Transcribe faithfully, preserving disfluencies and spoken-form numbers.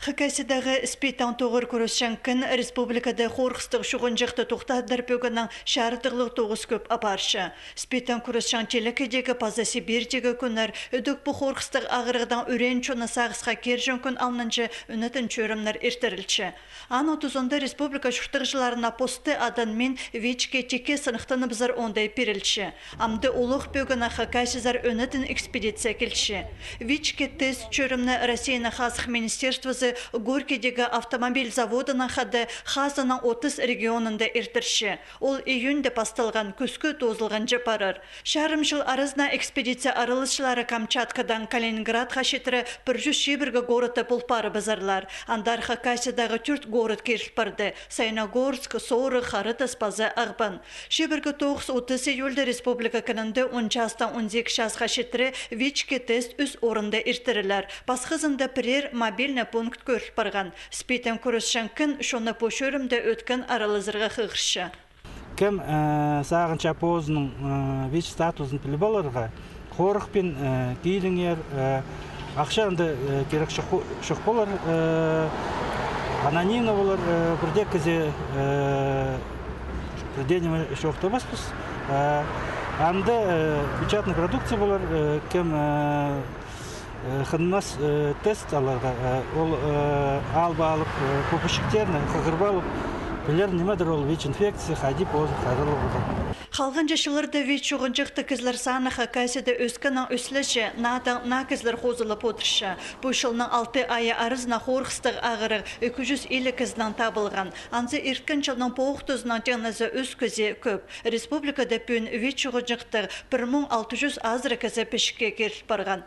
Хакасиядағы СПИДтең тоғыр кӱресчең кін республикада хорыхстығ чуғынҷыхты тохтадыр пӧгіннең чарыдығлығ тоғыс кӧп апарча. СПИДтең кӱресчең Телекейдегі паза Сибирьдегі кӱннер ідӧк пу хорыхстығ ағырығдаң ӱреен чонны сағысха кирҷең кӱн алнынҷа ӱнетін чӧрімнер иртірілче. Аның тузында республика чуртағҷыларына посты аданмин ВИЧ-ке тикке сыныхтаныбызар оңдай пирілче. Амды улуғ пӧгіннең хакасизар ӱнетін экспедиция килче. ВИЧ-ке тест чӧрімні Россияның Хазых министерствозы Горькийдегі автомобиль заводынаң хада Хазанның отыс регионында иртірче. Ол июньда пасталған, кӱске тоозылғанҷа парар. Чарым чыл аразына экспедиция араласчылары Камчаткадаң Калининградха читіре пір чӱс чибіргі городта пол парыбызарлар. Андар Хакасиядағы тӧрт город киріл парды: Саяногорск, Соры, Хара Тас паза Ағбан. Чибіргі тоғыс — отыс июльда республика кінінде он частаң он сигіс часха читіре ВИЧ-ке тест ӱс орында иртірілер. Пасхазында пірер мобильный пункт кӧріл парған. СПИДтең кӱресчең кін чонны пу чӧрімде ӧткін аралазарға хығырча. Кем, э, сағынча позының, э, ВИЧ статузын піліп аларға, хорыхпин, э, киліңер, э, ахча анда, э, кирек чох, чох полар, э, анонимно полар, э, пірдее кізі, э, пірдее ниме чоохтабаспыс. Э, анда, э, печатный продукция полар, э, кем, э, э, хынмас, э, тест аларға, э, ол, э, алып алып, э, пу пічіктерні хығырып алып, пілер нимедір ол ВИЧ-инфекция, хайди позын хайраллап полар. Халғанҷы чылларда ВИЧ чуғынҷыхтығ кізілер саны Хакасияда ӧскеннең ӧскілче, наадаң наа кізілер хозылып одырча. Пу чылның алты айы аразына хорыхстығ ағырығ ікі чӱс илиг кізінең табылған. Анзы ирткен чылның пу ох тузының теңнізі ӱс кізее кӧп. Республикада пӱӱн ВИЧ чуғынҷыхтығ пір муң алты чӱс азыра кізі пічікке киріл парған.